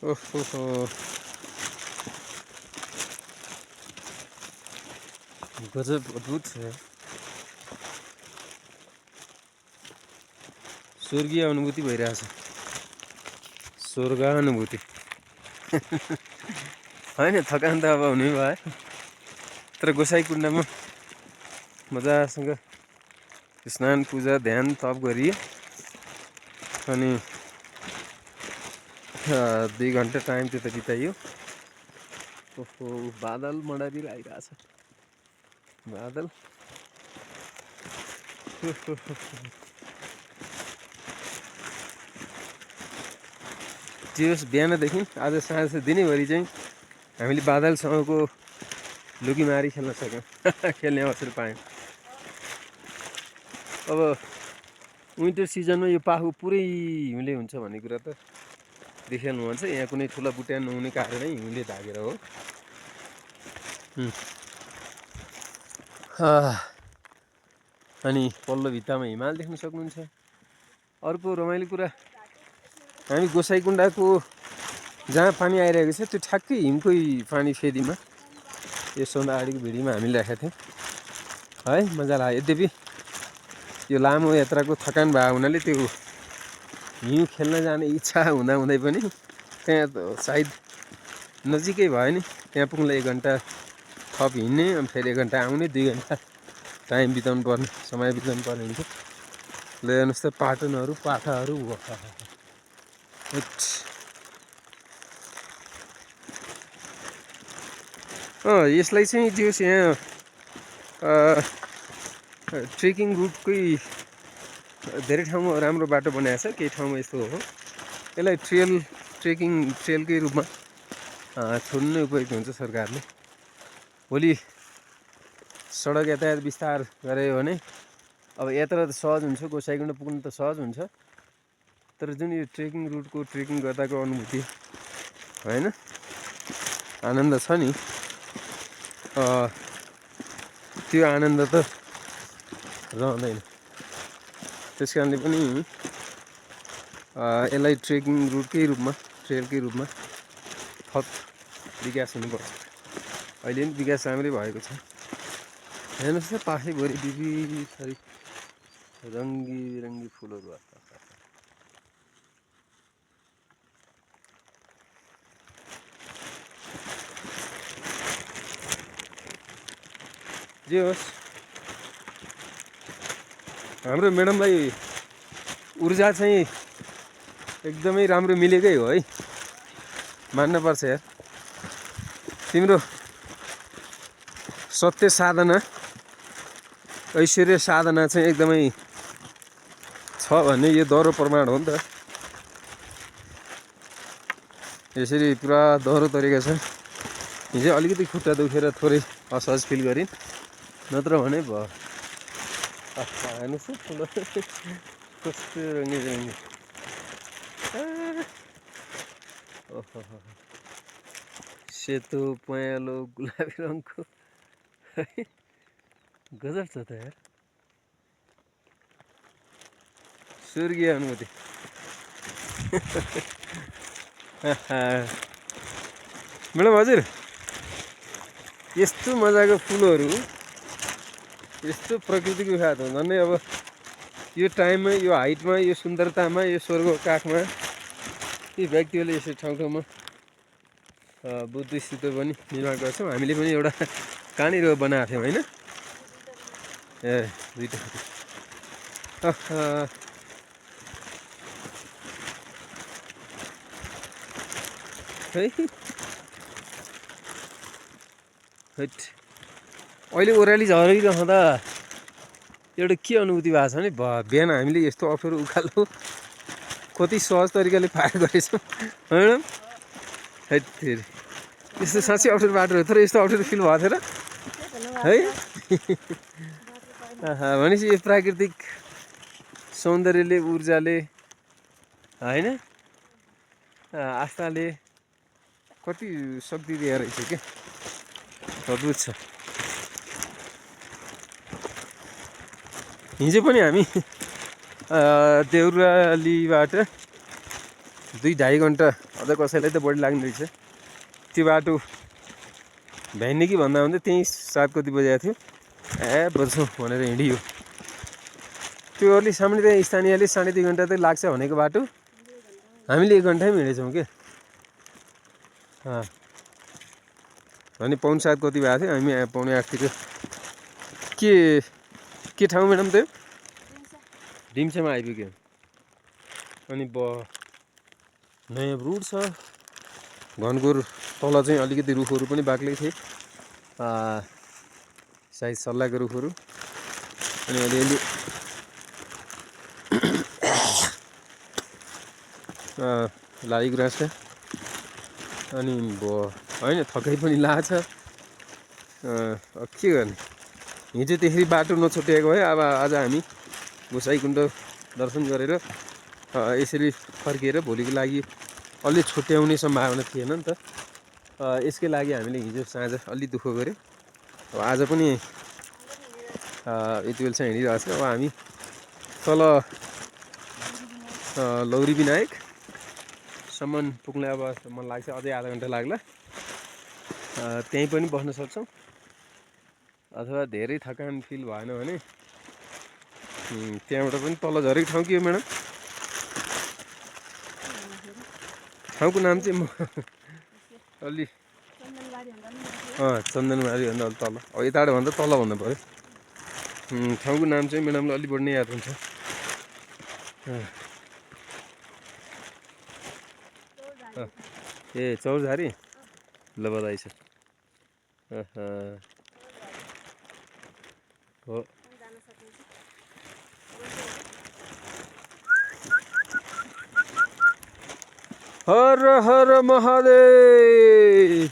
ओहो गजब अद्भुत छ स्वर्गीय अनुभूति भइरहेछ स्वर्ग अनुभूति होइन थकान त अब हुनै भयो तर गोसाइँकुण्डमा मजासँग स्नान पूजा ध्यान तप गरियो अनि 2 घन्टा टाइम त्यता बिताइयो ओहो बादल मडारी आइरहेछ बादल जे होस् बिहानदेखि आज साँझ दिनैभरि चाहिँ हामीले बादलसँगको लुकीमारी खेल्न सक्यौँ खेल्ने अवसर पायौँ अब विन्टर सिजनमा यो पाखो पुरै हिउँले हुन्छ भन्ने कुरा त देखिहाल्नुहुन्छ यहाँ कुनै ठुला बुट्या नहुने कारणै हिउँले ढाकेर हो अनि पल्लो भित्तामा हिमाल देख्न सक्नुहुन्छ अर्को रमाइलो कुरा हामी गोसाइँकुण्डको जहाँ पानी आइरहेको छ त्यो ठ्याक्कै हिमकै पानी फेदीमा यसभन्दा अगाडिको भिडियोमा हामीले राखेका थियौँ है मजा लाग्यो यद्यपि यो लामो यात्राको थकान भएको हुनाले त्यो हिउँ खेल्न जाने इच्छा हुँदै पनि त्यहाँ सायद नजिकै भयो नि त्यहाँ पुग्नलाई 1 घन्टा थप हिँड्ने अनि फेरि 1 घन्टा आउने 2 घन्टा टाइम बिताउनु पर्ने समय बिताउनु पर्ने हुन्छ ल हेर्नुहोस् त पाटनहरू पाखाहरू यसलाई चाहिँ जो यहाँ ट्रेकिङ रुटकै धेरै ठाउँमा राम्रो बाटो बनाएको छ केही ठाउँमा यस्तो हो यसलाई ट्रेकिङ ट्रेलकै रूपमा छोड्नु उपयुक्त हुन्छ सरकारले भोलि सडक यातायात विस्तार गऱ्यो भने अब यात्रा त सहज हुन्छ गोसाइँकुण्ड पुग्नु त सहज हुन्छ तर जुन यो ट्रेकिङ रुटको ट्रेकिङ गर्दाको अनुभूति होइन आनन्द छ नि त्यो आनन्द त रहँदैन त्यस कारणले पनि यसलाई ट्रेकिङ रुटकै रूपमा ट्रेलकै रूपमा थप विकास हुनुपर्छ अहिले पनि विकास राम्रै भएको छ हेर्नुहोस् न पाखैभरि बिबिसरी रङ्गी बिरङ्गी फुलहरू जे होस् हाम्रो म्याडमलाई ऊर्जा चाहिँ एकदमै राम्रो मिलेकै हो है मान्नुपर्छ यार तिम्रो सत्य साधना ऐश्वर्य साधना चाहिँ एकदमै छ भन्ने यो दोहोरो प्रमाण हो नि त यसरी पुरा दोहोरो तरिका छ हिजो अलिकति खुट्टा दुखेर थोरै असहज फिल गरिन् नत्र भने भयो हेर्नुहोस् न फुल कस्तो रङ्गी रङ्गी ओहो सेतो पहेँलो गुलाबी रङको गजब छ त यार स्वर्गीय अनुभूति म्याडम हजुर यस्तो मजाको फुलहरू यस्तो प्रकृतिको साथ हो झन्डै अब यो टाइममा यो हाइटमा यो सुन्दरतामा यो स्वर्गको काखमा यी व्यक्तिहरूले यसरी ठाउँ ठाउँमा बुद्धिस्ट पनि निर्माण गर्छौँ हामीले पनि एउटा कहाँनिर बनाएको थियौँ होइन ए दुईटा अहिले ओह्राली झरिरहँदा एउटा के अनुभूति भएको छ भने बिहान हामीले यस्तो अप्ठ्यारो उकालो कति सहज तरिकाले पार गरेछौँ होइन फेरि यस्तो साँच्चै अप्ठ्यारो बाटो हो तर यस्तो अप्ठ्यारो फिल भएको थियो र है भनेपछि यो प्राकृतिक सौन्दर्यले ऊर्जाले होइन आस्थाले कति शक्ति दिएर रहेछ क्या अद्भुत छ हिजो पनि हामी देउरालीबाट 2-2.5 घन्टा अझ कसैलाई त बढी लाग्ने रहेछ। त्यो बाटो भ्याइने कि भन्दा भन्दै त्यहीँ 7 कति बजेको थियो, बस्छौँ भनेर हिँडियो। त्यो अलि सामान्य त्यहाँ स्थानीयले 2.5 घन्टा त लाग्छ भनेको बाटो हामीले 1 घन्टामै हिँडेछौँ के। अनि 7:15 कति भएको थियो, हामी 7:45 के ठाउँ म्याडम त्यो डिम्सामा आइपुग्यो। अनि नयाँ रुट छ घनघोर, तल चाहिँ अलिकति रुखहरू पनि बाक्लै थिए, सायद सल्लाहको रुखहरू, अनि अलिअलि लाली गुराँस छ। अनि होइन थकाइ पनि लाग्छ, के गर्ने। हिजो त्यसरी बाटो नछुट्याएको भए अब आज हामी गोसाइकुण्ड दर्शन गरेर यसरी फर्किएर भोलिको लागि अलि छुट्याउने सम्भावना थिएन नि त। यसकै लागि हामीले हिजो साँझ अलि दुःख गऱ्यौँ। अब आज पनि यति बेलसम्म हिँडिरहेको छ। अब हामी तल लौरी विनायकसम्म पुग्ने अब मन लाग्छ, अझै आधा घन्टा लाग्ला। त्यहीँ पनि बस्न सक्छौँ, अथवा धेरै थकान फिल भएन भने त्यहाँबाट पनि तल झरेको ठाउँ के हो म्याडम? ठाउँको नाम चाहिँ म अलि चन्दनबारी भन्दा अलि तल, अब यताबाट भन्दा तल भन्नु पऱ्यो। ठाउँको नाम चाहिँ म्याडमलाई अलि बढी नै याद हुन्छ। ए चौरझारी, ल बधाई छ। हो हर हर महादेव,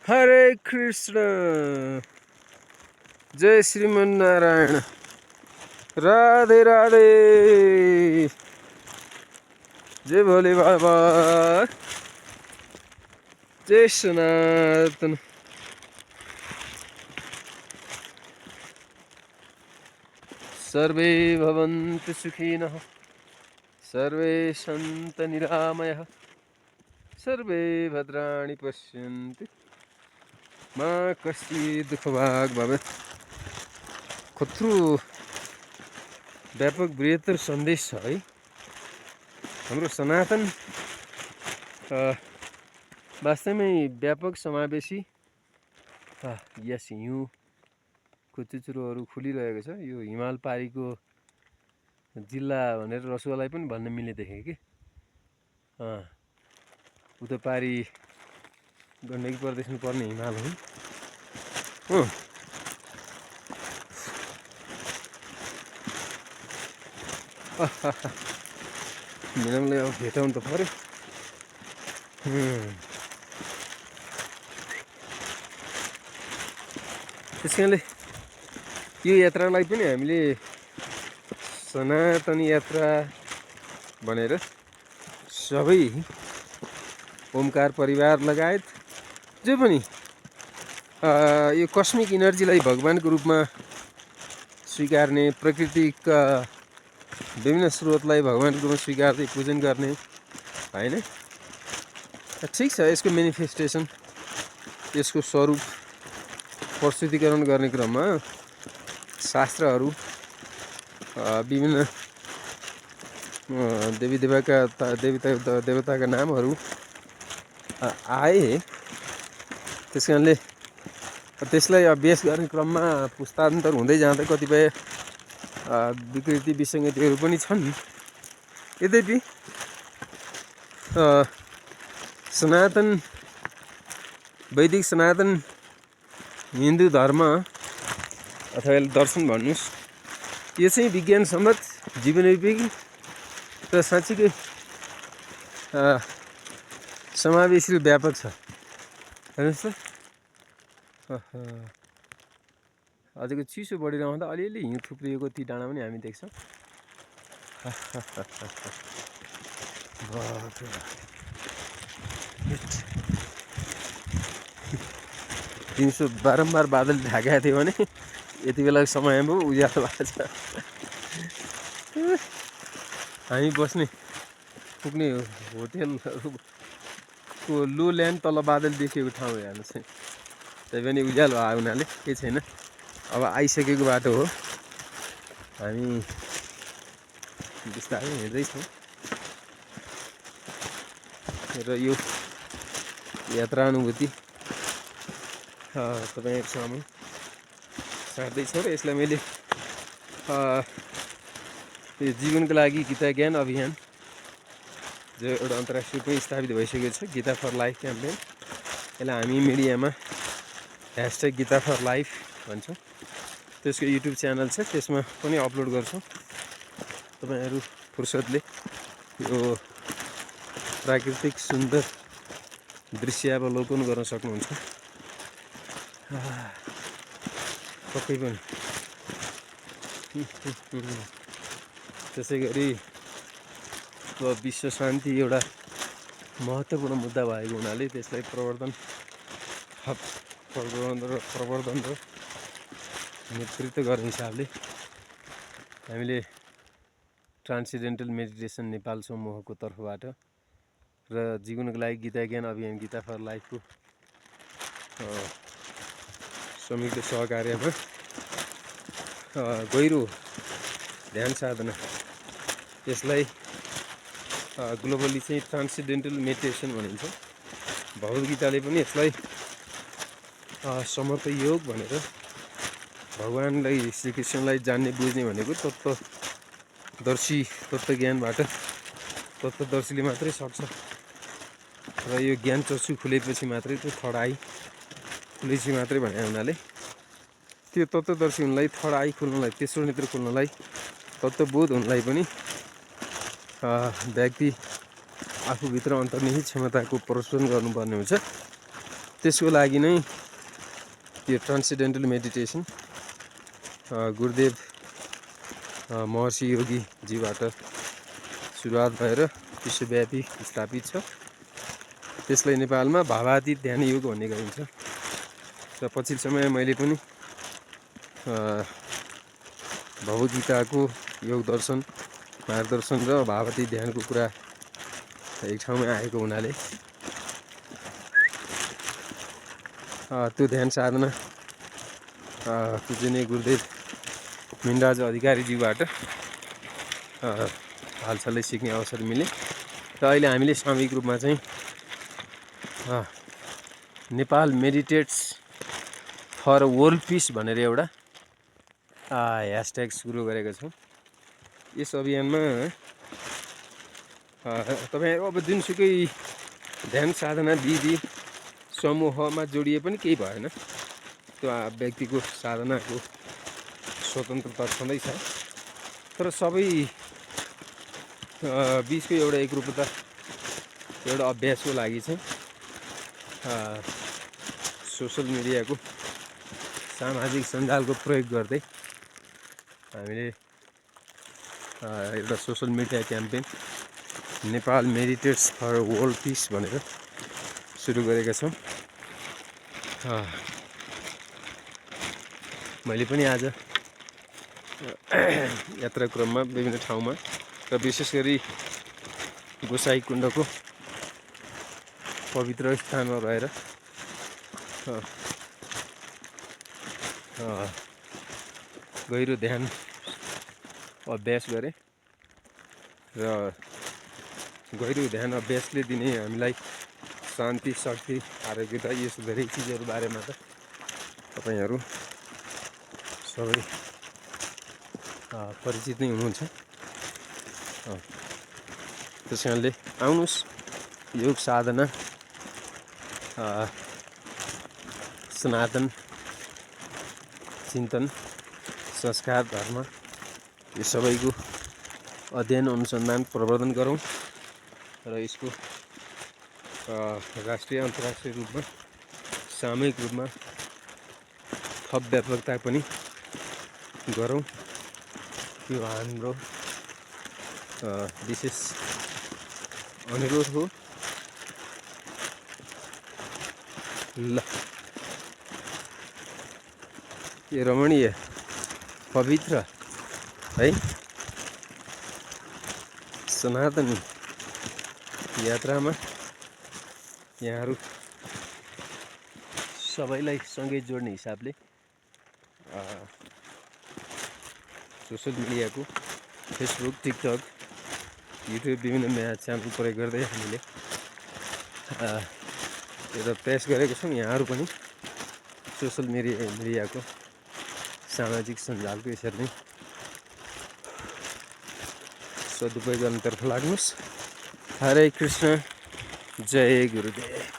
हरे कृष्ण, जय श्रीमन्नारायण, राधे राधे, जय भोले बाबा, जय सनातन। सर्वे भवन्तु सुखिनः, सर्वे सन्तु निरामयः, सर्वे भद्राणि पश्यन्तु मा कश्चित् दुःखभाग् भवेत्। कत्रो व्यापक बृहत्तर सन्देश छ है हाम्रो सनातन, वास्तवमै व्यापक समावेशी। यस हिउँको चुचुरोहरू फुलिरहेको छ। यो हिमाल पारीको जिल्ला भनेर रसुवालाई पनि भन्न मिल्ने देखेँ कि। उता पारी गण्डकी प्रदेशमा पर्ने हिमाल हो। म्याडमले अब भेटाउनु त पऱ्यो। त्यस कारणले यो यात्रालाई पनि हामीले सनातन यात्रा भनेर सबै ओमकार परिवार लगायत जो पनि यो कस्मिक इनर्जीलाई भगवानको रूपमा स्वीकार्ने, प्रकृतिका विभिन्न स्रोतलाई भगवानको रूपमा स्वीकार्दै पूजन गर्ने होइन, ठिक छ। यसको मेनिफेस्टेसन, यसको स्वरूप प्रस्तुतिकरण गर्ने क्रममा शास्त्रहरू, विभिन्न देवी देवताका नामहरू आए। त्यस कारणले त्यसलाई अभ्यास गर्ने क्रममा पुस्तान्तर हुँदै जाँदा कतिपय विकृति विसङ्गतिहरू पनि छन्। यद्यपि सनातन वैदिक सनातन हिन्दू धर्म अथवा दर्शन भन्नुहोस्, यो चाहिँ विज्ञान सम्मत जीवनोपयोगी र साँच्चीकै समावेशी र व्यापक छ। हेर्नुहोस् त, अझैको चिसो बढिरहँदा अलिअलि हिउँ थुप्रिएको ती डाँडा पनि हामी देख्छौँ। दिउँसो बारम्बार बादल ढाकेको थियो भने यति बेला समयमा उज्यालो भएको छ। हामी बस्ने पुग्ने होटेलहरूको लो ल्यान्ड तल बादल देखिएको ठाउँ हेर्नुहोस् है। त्यही पनि उज्यालो आयो हुनाले केही छैन। अब आइसकेको बाटो हो, हामी बिस्तारै हिँड्दैछौँ र यो यात्रा अनुभूति तपाईँहरूको सामु सार्दैछ र यसलाई मैले यो जीवनको लागि गीता ज्ञान अभियान जो एउटा अन्तर्राष्ट्रिय रूपमै स्थापित भइसकेको छ, गीता फर लाइफ क्याम्पेन। यसलाई हामी मिडियामा # गीता फर लाइफ भन्छौँ। त्यसको युट्युब च्यानल छ, त्यसमा पनि अपलोड गर्छौँ। तपाईँहरू फुर्सदले यो प्राकृतिक सुन्दर दृश्यावलोकन गर्न सक्नुहुन्छ। पक्कै पनि त्यसै गरी विश्व शान्ति एउटा महत्त्वपूर्ण मुद्दा भएको हुनाले त्यसलाई प्रवर्धन र नेतृत्व गर्ने हिसाबले हामीले ट्रान्सेन्डेन्टल मेडिटेसन नेपाल समूहको तर्फबाट र जीवनको लागि गीता ज्ञान अभियान गीता फर लाइफको संयुक्त सहकार्यमा गहिरो ध्यान साधना, यसलाई ग्लोबली चाहिँ ट्रान्सेन्डेन्टल मेडिटेसन भनिन्छ। भगवद्गीताले पनि यसलाई समर्थ योग भनेर भगवान्लाई श्रीकृष्णलाई जान्ने बुझ्ने भनेको तत्त्वदर्शी तत्त्वज्ञानबाट तत्त्वदर्शीले मात्रै सक्छ र यो ज्ञान चक्षु खुलेपछि मात्रै, त्यो थर्ड आई खुलेपछि मात्रै भने हुनाले त्यो तत्त्वदर्शी हुनलाई, थर्ड आई खुल्नलाई, तेस्रो नेत्र खुल्नलाई, तत्त्वबोध हुनलाई पनि व्यक्ति आफूभित्र अन्तर्निहित क्षमताको प्रदर्शन गर्नुपर्ने हुन्छ। त्यसको लागि नै यो ट्रान्सेन्डेन्टल मेडिटेसन गुरुदेव महर्षि योगीजीबाट सुरुवात भएर विश्वव्यापी स्थापित छ। त्यसलाई नेपालमा भावातीत ध्यान योग भन्ने गरिन्छ र पछिल्लो समय मैले पनि भगवद्गीताको योग दर्शन, मार्गदर्शन र भावातीत ध्यानको कुरा एक ठाउँमा आएको हुनाले त्यो ध्यान साधना पूजनीय गुरुदेव मिनराज अधिकारीज्यूबाट हालसालै सिक्ने अवसर मिले र अहिले हामीले सामूहिक रूपमा चाहिँ Nepal meditates for world peace भनेर एउटा # सुरु गरेका छौँ। यस अभियानमा तपाईँहरू अब जुनसुकै ध्यान साधना विधि समूहमा जोडिए पनि केही भएन, त्यो व्यक्तिको साधनाको स्वतन्त्रता छँदैछ, तर सबै बिचको एउटा एकरूपता, एउटा अभ्यासको लागि चाहिँ सोसल मिडियाको, सामाजिक सञ्जालको प्रयोग गर्दै हामीले एउटा social media campaign Nepal meditates for world peace भनेर सुरु गरेका छौँ। मैले पनि आज यात्रा क्रममा विभिन्न ठाउँमा र विशेष गरी गोसाइकुण्डको पवित्र स्थानमा रहेर गहिरो ध्यान अभ्यास गरेँ र गहिरो ध्यान अभ्यासले दिने हामीलाई शान्ति, शक्ति, आरोग्यता, यस्तो धेरै चिजहरू बारेमा त तपाईँहरू सबै परिचित नै हुनुहुन्छ। त्यस कारणले आउनुहोस्, योग साधना, सनातन चिन्तन, संस्कार, धर्म, यो सबैको अध्ययन, अनुसन्धान, प्रवर्धन गरौँ र यसको राष्ट्रिय अन्तर्राष्ट्रिय रूपमा, सामूहिक रूपमा थप व्यापकता पनि गरौँ। यो हाम्रो विशेष अनुरोध हो। ल, यो रमणीय, पवित्र है, सनातनी यात्रामा यहाँहरू सबैलाई सँगै जोड्ने हिसाबले सोसल मिडियाको फेसबुक, टिकटक, युट्युब विभिन्न नयाँ च्यानल प्रयोग गर्दै हामीले यो प्रयास गरेको छौँ। यहाँहरू पनि सोसल मिडियाको सामाजिक सञ्जालको यसरी नै सदुपयोग गर्नतर्फ लाग्नुहोस्। हरे कृष्ण, जय गुरुदेव।